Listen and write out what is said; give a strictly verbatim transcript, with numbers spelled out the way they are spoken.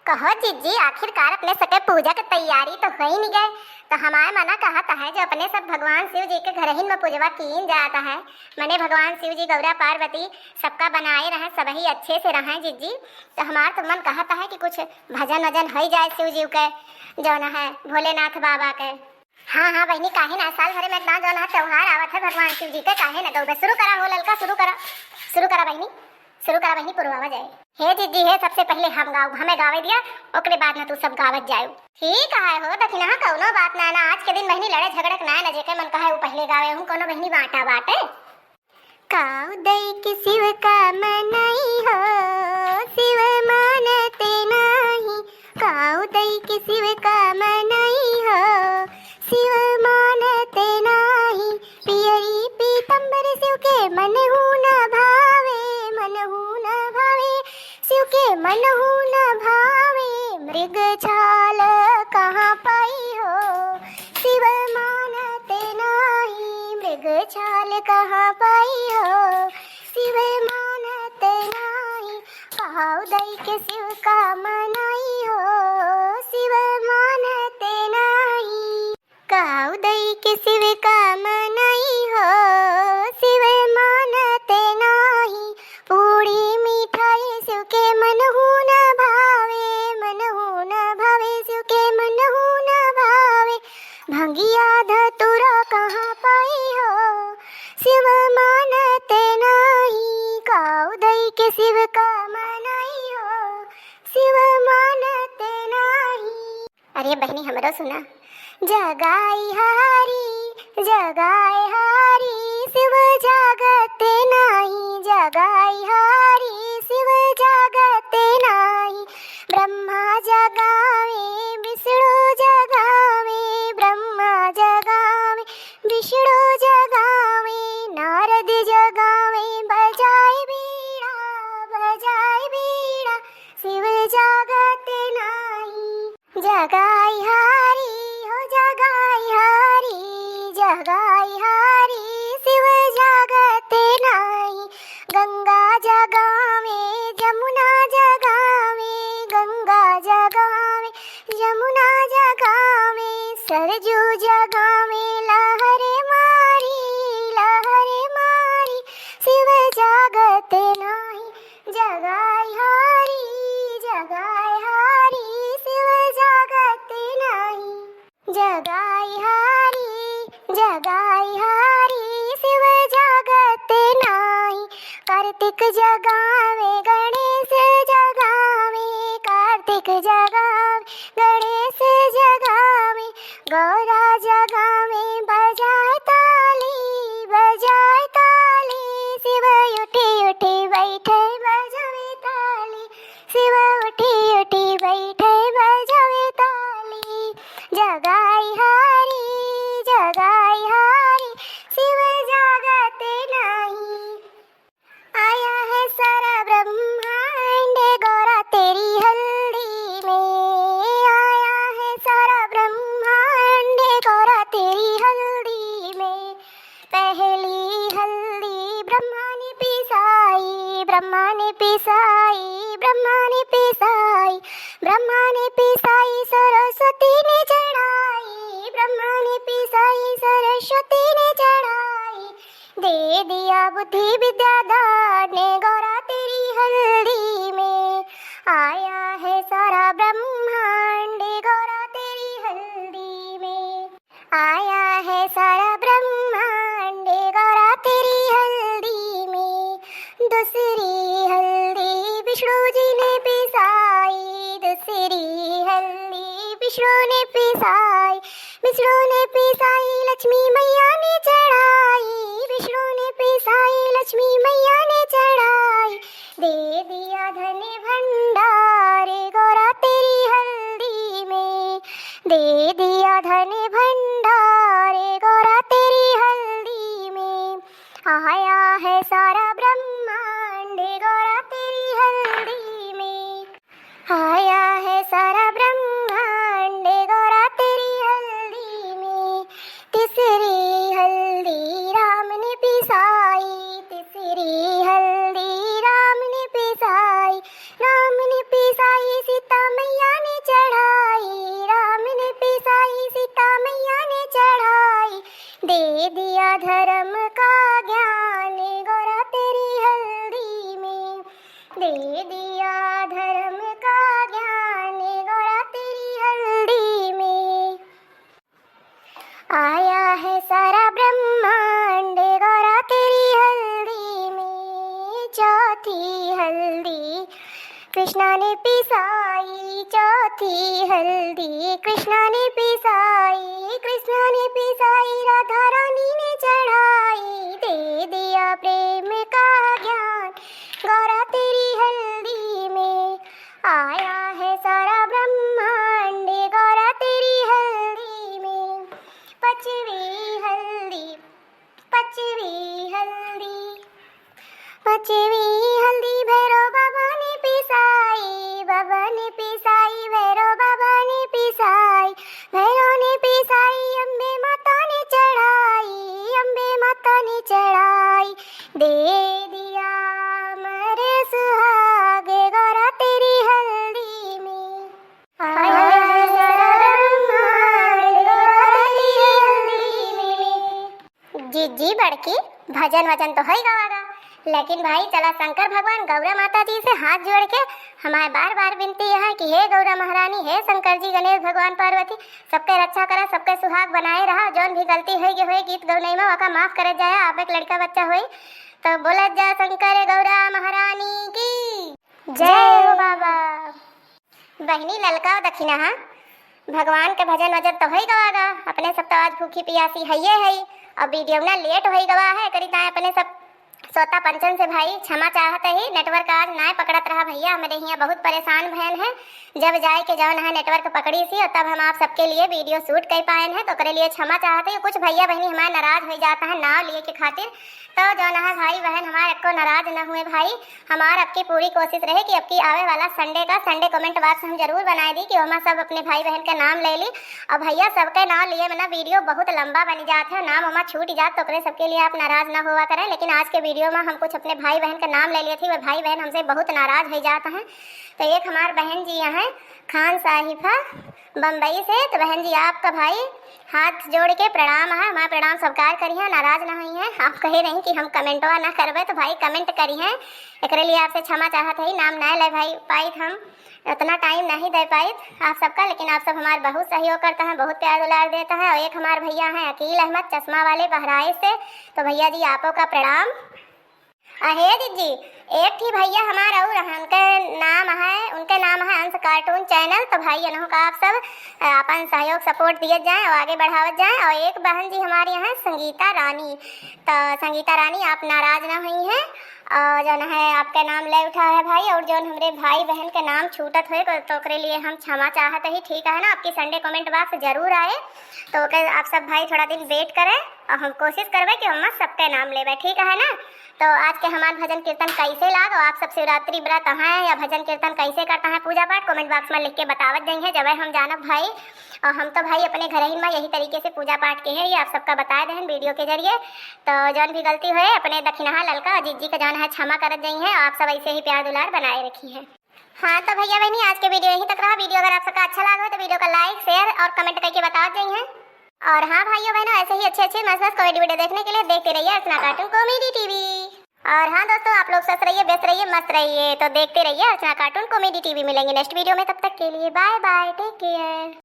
कहो जिज्जी, आखिरकार अपने सबके पूजा के तैयारी तो होई नहीं गए, तो हमार मना कहत है जो अपने सब भगवान शिव जी के घरहिन में पूजवा कीन जात है, मने भगवान शिव जी, गौरा, पार्वती सबका बनाए रहें, सबही अच्छे से रहें जिज्जी। तो हमार तो मन कहत है कि कुछ भजन वजन होई जाए शिव जी के, जौन है भोलेनाथ बाबा के। हाँ, हाँ बहिनी, काहे ना, साल भरे में इतना जौन है त्योहार आवत है भगवान शिव जी के, काहे ना गौबे? शुरू करा हो ललका, शुरू करा, शुरू करा बहिनी, शुरू करा बहिनी, पुरवावा जाए। हे जिज्जी, हे सबसे पहिले हम गाउब, हमें गावे दिया, ओकरे बाद में तू सब गावत जाए। ठीक है हो दखिनहा, कौनो बात ना, ना आज के दिन बहिनी लड़े झगड़े के ना, ना जेके मन कहे वो पहिले गावे, हम कौनो बहिनी बांटा बाटे। काऊ दई के शिव का मनई हो, शिव मानते नाही। काऊ दई के शिव का मनई हो, शिव मानते नाही। पियरी पीतंबर शिव के मनहु न भावे, मनहु न भावे, शिव के मनहु न भावे। मृग छाल कहाँ पाई हो, शिव मानते नाही। मृग छाल कहाँ पाई हो, शिव मानते नाही। काऊ दई के शिव का मनई हो, शिव मानते नाही। काऊ दई के शिव का मनई हो, शिव मानते नाही। पूड़ी मिठाई शिव के मनहु न भावे, मनहु न भावे, शिव के मनहु न भावे। भंगिया धतूरा कहाँ पाई हो, शिव मानते नाही। काऊ दई के शिव का मनई हो, शिव मानते नाही। अरे बहिनी, हमरो सुना। जगाई हारी, जगाई हारी, शिव जागते नाही। जगाई हारी, शिव जागते नाही। ब्रह्मा जगावे, विष्णु जगावे, ब्रह्मा जगावे, विष्णु जगावे, नारद जगावे। बजाए बीड़ा, बजाए बीड़ा, शिव जागते नाही। जगाई हारी हो जगाई हारी, जगाई हारी, शिव जागते नाही। गंगा जगावे, जमुना जगावे, गंगा जगावे, जमुना जगावे, सरजू जगावे। लहरे मारी, लहरे मारी, शिव जागते नाही। जगाई हारी, जगाई हारी, शिव जागते नाही। जगाई हारी, जगाई हारी, शिव जागते नाही। कार्तिक जगावे, गणेश जगावे, कार्तिक जगावे, गणेश जगावे, गौरा जगावे। बजाए ताली, बजाए ताली, शिव उठी उठी बैठे, बजावे ताली। शिव उठी उठी बैठे, बजावे ताली। जगाई हारी, जगाई हारी, शिव जागते नाही। आया है सारा ब्रह्मांड गौरा तेरी हल्दी में, आया है सारा ब्रह्मांड गौरा तेरी हल्दी में। पहली हल्दी ब्रह्मा ने पिसाई, ब्रह्मा ने पिसाई, ब्रह्मा ने पिसाई, ब्रह्मा ने पिसाई, सरस्वती ने चढ़ाई। ब्रह्मा ने पिसाई, सरस्वती ने चढ़ाई। दे दिया बुद्धि विद्या दान गौरा तेरी हल्दी में। आया है सारा ब्रह्मांड गौरा तेरी हल्दी में। आया है सारा ब्रह्मांड गौरा तेरी हल्दी में। दूसरी हल्दी विष्णु जी ने पिसाई, दूसरी हल्दी विष्णु ने पिसाई, विष्णु ने पिसाई, लक्ष्मी मैया ने चढ़ाई, विष्णु ने पिसाई, लक्ष्मी मैया ने चढ़ाई। दे दिया धन भंडार गौरा तेरी हल्दी में, दे दिया धन भंडार गौरा तेरी हल्दी में। आया है सारा ब्रह्मांड गौरा तेरी हल्दी में, आया है सारा ब्रह्मांड गौरा तेरी हल्दी में। तीसरी हल्दी राम ने पिसाई, तीसरी हल्दी राम ने पिसाई, राम ने पिसाई, सीता मैया हल्दी कृष्णा ने पिसाई, कृष्णा ने पिसाई, राधा रानी ने चढ़ाई, दे दिया प्रेम का ज्ञान। गौरा तेरी हल्दी में आया है सारा ब्रह्मांड, गौरा तेरी हल्दी में। पचवी हल्दी, पचवी हल्दी, पचवी हल्दी भैरो बाबा ने पिसाई, बाबा ने पिसाई, भैरो बाबा ने पिसाई, भैरो ने पिसाई, अम्बे माता ने चढ़ाई, अम्बे माता ने चढ़ाई, दे दिया अमर सुहाग गौरा तेरी हल्दी में। आया है सारा ब्रह्मांड गौरा तेरी हल्दी में। जी, जी बड़की, भजन वजन तो होई गवा गा, लेकिन भाई चला शंकर भगवान गौरा माता जी से हाथ जोड़ के हमार बार बार विनती है कि हे गौरा महारानी, हे शंकर जी, गणेश भगवान, पार्वती, सबके रक्षा करा, सबके सुहाग बनाए रहा। जौन भी गलती होई गे होई गीत गौनई में, ओका माफ करे जाया। आप एक लड़का बच्चा होई तो बोलत जा शंकर गौरा महारानी की जय हो बाबा। बहिनी ललका दखिनहा, भगवान के भजन वजन तो होई गवा गा, अपने सब तो आज भूखी पियासी हइये हई, और वीडियो ना लेट होई गवा है, करी ताए अपने सब श्रोता पंचन से भाई क्षमा चाहत ही, नेटवर्क आज नाय पकड़त रहा भैया, हमरे हियाँ बहुत परेशान भयन है। जब जाए के जौन है नेटवर्क पकड़ी सी, और तब हम आप सबके लिए वीडियो शूट कर पाएन है, तो ओकरे लिए क्षमा चाहत ही। कुछ भैया बहिनी हमारे नाराज हो जाता है नाव लिए के खातिर, तो जौन है भाई बहन हमारे एको नाराज न हुए भाई, हमार अबकी पूरी कोशिश रहे कि अबकी आवे वाला संडे का संडे कमेंट बॉक्स हम जरूर बनाए दी कि ओमा सब अपने भाई बहन का नाम ले ली। और भैया सबके नाम लिए में ना वीडियो बहुत लंबा बन जात है, नाम ओमा छूट जात, तो ओकरे सबके लिए आप नाराज ना हुआ करें। लेकिन आज के वीडियो में हम कुछ अपने भाई बहन का नाम ले लिए थे, वे भाई बहन हमसे बहुत नाराज हो जात हैं। तो एक हमार बहन जी हैं खान साहिफा बम्बई से, तो बहन जी आपका भाई हाथ जोड़ के प्रणाम है, हमार प्रणाम स्वीकार करी है, नाराज ना हुई है। आप कहे रही कि हम कमेंटवा ना करबे, तो भाई कमेंट करी है, एकरे लिए आपसे क्षमा चाहत है, नाम ना ले भाई पाइत हम, उतना टाइम नहीं दे पाइत आप सबका, लेकिन आप सब हमार बहुत सहयोग करता है, बहुत प्यार दुलार देता है। और एक हमार भैया हैं अकील अहमद चश्मा वाले बहराइच से, तो भैया जी आपो का प्रणाम। अहे दीदी, एक ठी भैया हमार और हैं, उनके नाम है, उनके नाम है अंश कार्टून चैनल। तो भाई इन्हों का आप सब, अ, अपन सहयोग सपोर्ट दिए जाएं और आगे बढ़ावत जाएं। और एक बहन जी हमारी हैं संगीता रानी, तो संगीता रानी आप नाराज ना हुई हैं, और जौन है आपके नाम ले उठा है भाई, और जौन हमरे भाई बहन के नाम छूटत हुए तो, तो ओकरे लिए हम क्षमा चाहत ही, ठीक है ना। आपकी संडे कमेंट बॉक्स जरूर आए, तो ओके आप सब भाई थोड़ा दिन वेट करें और हम कोशिश करबे कि हम सबके नाम लेबे, ठीक है ना। तो आज के हमार भजन कीर्तन कैसे लागो, आप सब शिवरात्रि व्रत हैं या भजन कीर्तन कैसे करता है पूजा पाठ, कमेंट बॉक्स में लिख के बतावत जाइए, जब हम जानब भाई। और हम तो भाई अपने घर ही में यही तरीके से पूजा पाठ के हैं, ये आप सबका बताए देहन वीडियो के जरिए। तो जौन भी गलती होए अपने दखिनहा ललका और जिज्जी का जौन है क्षमा करत जाइए, आप सब ऐसे ही प्यार दुलार बनाए रखी है। हाँ तो भैया बहनी आज के वीडियो यहीं तक रहा। वीडियो अगर आप सबका अच्छा लगा हो तो वीडियो का लाइक शेयर और कमेंट करके बतावत जाइए। और हाँ भाइयों बहनों ऐसे ही अच्छे अच्छे मस्त मस्त कॉमेडी वीडियो देखने के लिए देखते रहिए अर्चना कार्टून कॉमेडी टीवी। और हाँ दोस्तों आप लोग स्वस्थ रहिए, व्यस्त रहिए, मस्त रहिए। तो देखते रहिए अर्चना कार्टून कॉमेडी टीवी। मिलेंगे नेक्स्ट वीडियो में, तब तक के लिए बाय बाय, टेक केयर।